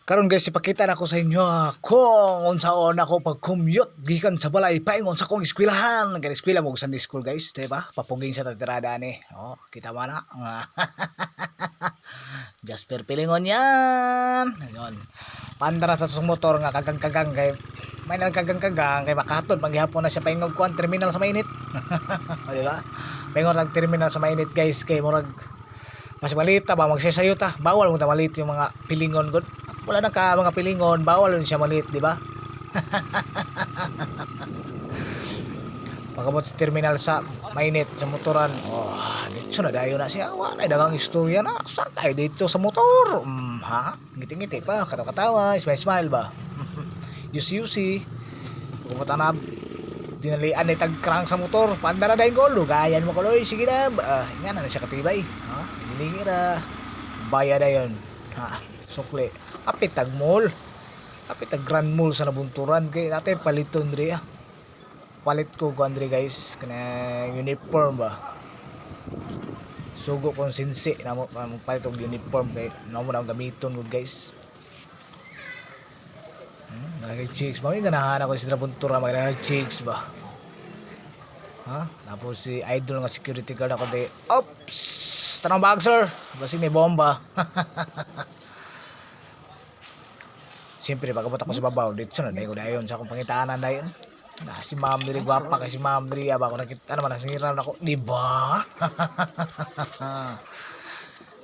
Karon guys, ipakita na ko sa inyo kung unsaon ako pag-commute gikan sa balay paingon sa akong eskwelahan. Kay eskwela mo Sunday school, guys, di ba? Papuging sa tirada ni. Oh, kita mo na. Jasper Pilingon yan. Ayun. Pandara sa atong motor nga kagang-kagang kay may nang kagang-kagang kay makahatod maghihapon na siya paingog kuan terminal sa Mainit. O, di ba? Paingon lang terminal sa Mainit, guys, kay murag mas malita ba magsasayo ta, bawal mo ta malit yung mga pilingon gud, wala na ka mga pilingon, bawal yun siya malit, di ba? Pagabot sa terminal sa Mainit sa motoran, oh, dito na dayon na siya, wala na dagang istorya na, sakay dito sa motor, ha, ngiti-ngiti pa, katawa-katawa, smile smile ba, yusi yusi. Pagabot na, dinalian ni tagkrang sa motor, panda na dayon gol, lugayan mo koloy, sige na, ah, nga na siya katibay, ha, hilingi ra, bayad na yun, ha, sukli, apit tag mall, apit tag Grand Mall sa Nabunturan, kay natin paliton diri, ah. Palit ko kuan diri, guys, kana uniform ba, sugo kong sinsi na mo palit og uniform kay namo na ang gamiton gud, guys. Nagay chicks ba? May ganahan ako sa Nabunturan, mga chicks ba? Ha? Tapos si idol nga security guard ako di. Oops! Tanong bag, sir. Basig may bomba. Siyempre, pagabot ako sa babaw, dito na dayon ko dayon sa akong pangitanan dayon. Na si ma'am diri, gwapa kay si ma'am diri aba ako nakita naman nasingiran ako, di ba?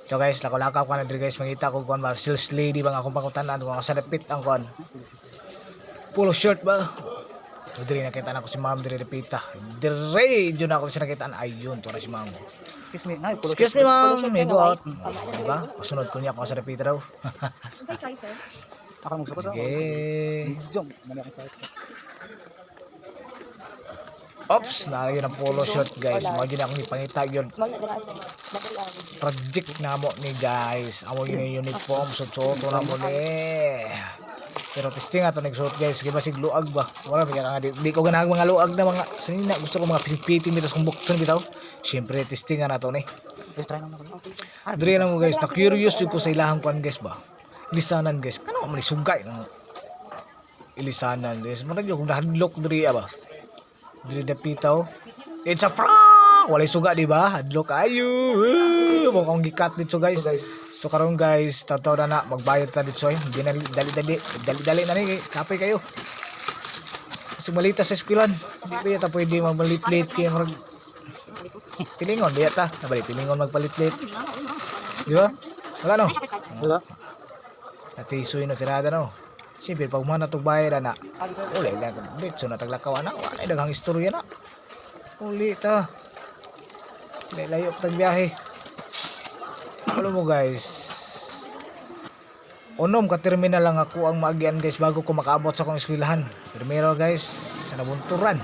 So guys, lakaw-lakaw ka na diri, guys, mangita ko kuan ba sales lady ba nga akong pangutanan kung asa dapit ang kuan. Polo shirt ba? So diri nakita na ko si ma'am diri repita. Dire jud na ako siya nakita. Ayun, to na si ma'am. Excuse me, nay, polo. Excuse me, ma'am, Polo shirt, may sir, go na out. Di ba? Pasunod ko niya ako sa repita daw. Unsay size, sir? Ako mo sabat. Sige. Jom, mali akong size. Oops, nariyan ang polo shirt, guys. Mao jud akong ipangita yun. Small na dira, sir. Battery ang. Project na mo ni, guys. Amo yun yung uniform. Suot na mo ni. Pero testing ato nagsuot, guys. Kaya basig luag ba? Wala ba nga di ko ganahan mga luag na mga sanina, gusto ko mga pipiti mitas kung bukton bitaw. Siyempre testing nga nato ni. Eh, try lang ako. Oh, sige, sir. Diri lang mo, guys, na curious jud ko sa ilahang kuan, guys, ba. Ilisanan, guys. Kano man sugay ng ilisanan, guys. Murag jud kung nahadlok diri ba. Diri dapitaw. It's a prank! Walay suga, di ba? Hadlok ayo. Mo kong gikat dito, guys. So karon, guys, tataw na na magbayad ta dito eh. Hindi na dali-dali, dali-dali na ni kape kayo. Kasi malita sa eskwelahan. Hindi pa yata pwede magmalit-late kay murag pilingon di yata. Nabali pilingon magpalit-late. Di ba? Wala no. Wala. Natisoy no tirada no. Siyempre, pag mana itong bayad na, uli lang, dito na taglakaw na, wala na daghang istorya na. Uli ta. Layo pa tag biyahe. Alam mo, guys, unom ka terminal lang ako ang maagian, guys, bago ko makaabot sa akong eskwelahan. Primero, guys, sa Nabunturan.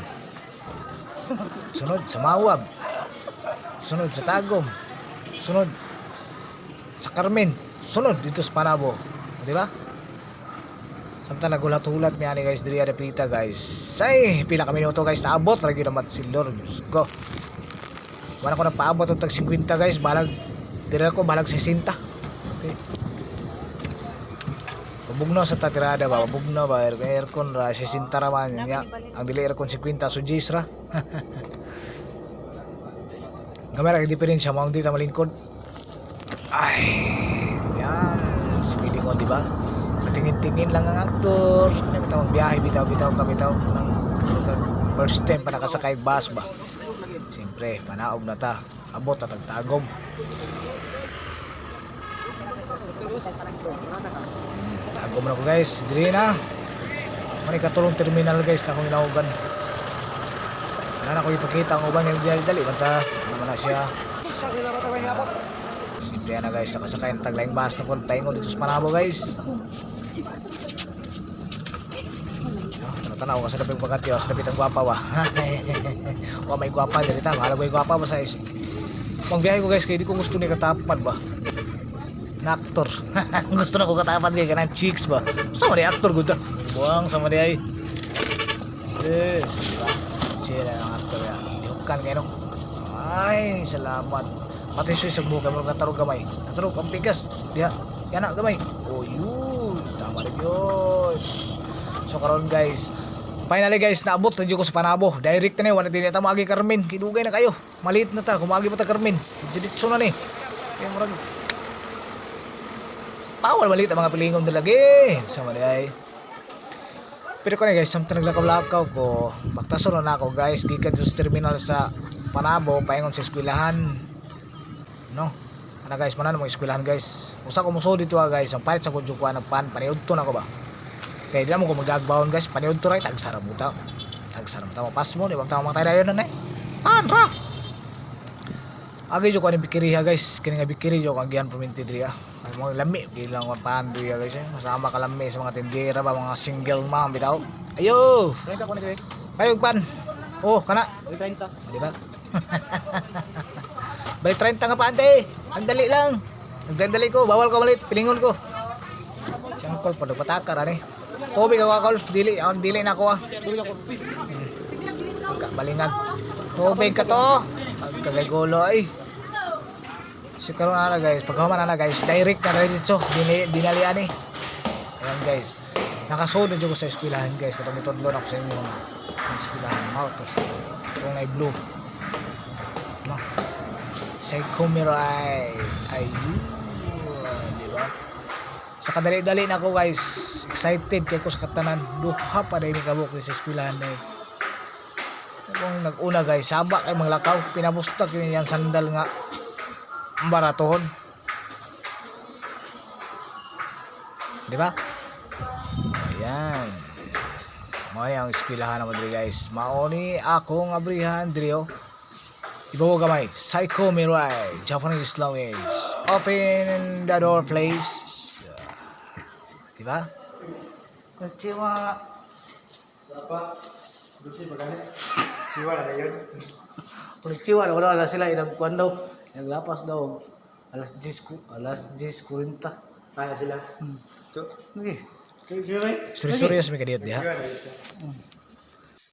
Sunod sa Mawab. Sunod sa Tagum. Sunod sa Carmen. Sunod dito sa Panabo. Di ba? Samtang nagulat-ulat mi ani, guys, diri pita, guys. Ay, pila ka minuto, guys, naabot lagi naman si Lord. Diyos ko. Wala ko nagpaabot og tag 50, guys, balag diri ako balag 60. Okay. Pabugno sa tatirada ba, pabugno ba, aircon ra, 60 ra man. Nya, ang dili aircon 50, so G's ra. Gamay ra kay diferensya mo ang di ta malingkod. Ay, yan. Si Pilingon, di ba? Patingin-tingin lang ang aktor. Ano bitaw ang biyahe, bitaw, bitaw, ka, bitaw. Nang, first time pa nakasakay bus ba? Siyempre, panaog na ta. Abot na tagtagom. Tagom na ko, guys. Diri na. Mani katulong terminal, guys, akong inaugan. Wala na ko ipakita ang uban nga dali dali banta. Ano man na siya. Siyempre na, guys, nakasakay na taglaing bus na kung paingon dito sa Panabo, guys. Ah, tanaw ka sa dapit pagkati, sa dapit ang gwapa ba. Wa may gwapa diri ta, mahal may gwapa ba sa is. Pang biyahe ko, guys, kay di ko gusto ni katapad ba. Na aktor. Gusto na ko katapad kay kanang chicks ba. Sama ni aktor gud ta. Buang sama di ay. Sis, di ba? Sila ang aktor ya. Dihukan kayo no. Ay, salamat. Pati siya sa buka mo natarog gamay. Natarog ang pigas. Diha. Yana gamay. Oh, yun. Tama. Yun. So karon guys, finally guys, naabot na jud ko sa Panabo. Direct na ni, wala din ta maagi Carmen. Kidugay na kayo. Maliit na ta, kumagi pa ta Carmen. Diretso na ni. Kaya murag bawal maliit ang mga pilingon lagi. Sa mali ay. Pero ko na guys, samtang naglakaw-lakaw ko, baktason na ako guys, gikan sa terminal sa Panabo, paingon sa eskwelahan. No? Ana guys, manan mo eskwelahan guys. Usa ko muso dito ah, guys, ang palit sa kudyo ko ang pan, paniudto na ko ba. Kaya di na mo ko magagbaon guys, paniudto right, tagsara mo ta. Tagsara mo ta, mapas mo, di ba tama matay dayon na eh. Pan ra. Agi jud ko ani bikiriha guys, kini nga bikiri jud ko ang gihan perminti diri ah. Ay mo lami di lang ang pan diri ah, guys. Eh. Masama ka lami sa mga tindera ba, mga single mom bitaw. Ayo, 30 ko ni kuya. kayo pan. Oh, kana. Balik 30. Di ba? Balik 30 nga pa ante. Ang dali lang. Nagdandali ko, bawal ko malit, pilingon ko. Si Uncle pa nagpatakar ani. Tubig ako akol, dili, ang dili na ako ah. Tubig ako. Uy, Pagkabalingag. Tubig ka to. Pagkagagulo ay. Si karon na guys, pagkahuman na guys, direct na rin dito, dinali, dinali ani. Ayan guys. Nakasunod jud ko sa eskwelahan guys, katong itudlo na ko sa inyo ang eskwelahan mao to sa itong na blue. No. Psychomirai. Ayun, di ba? Sa kadali-dali na ako guys, excited kay ko sa katanan. Duha pa dahil kabuk sa eskwelahan na eh. Kung nag-una guys, sabak ay manglakaw, pinabustak yun yung sandal nga baratohon. Di ba? Ayan. Mao ni ang eskwelahan na diri guys. Mao ni akong abrihan diri oh. Ibawo gamay, Psycho Mirai, Japanese language. Open the door please. Di ba? Konnichiwa. Chiwa na yun. Konnichiwa, wala na sila ilang kuan daw. Naglapas daw alas 10 alas 10:40. Kaya sila. Okay. Chiwa Suri-suri sa may kadiyot diha. na yun.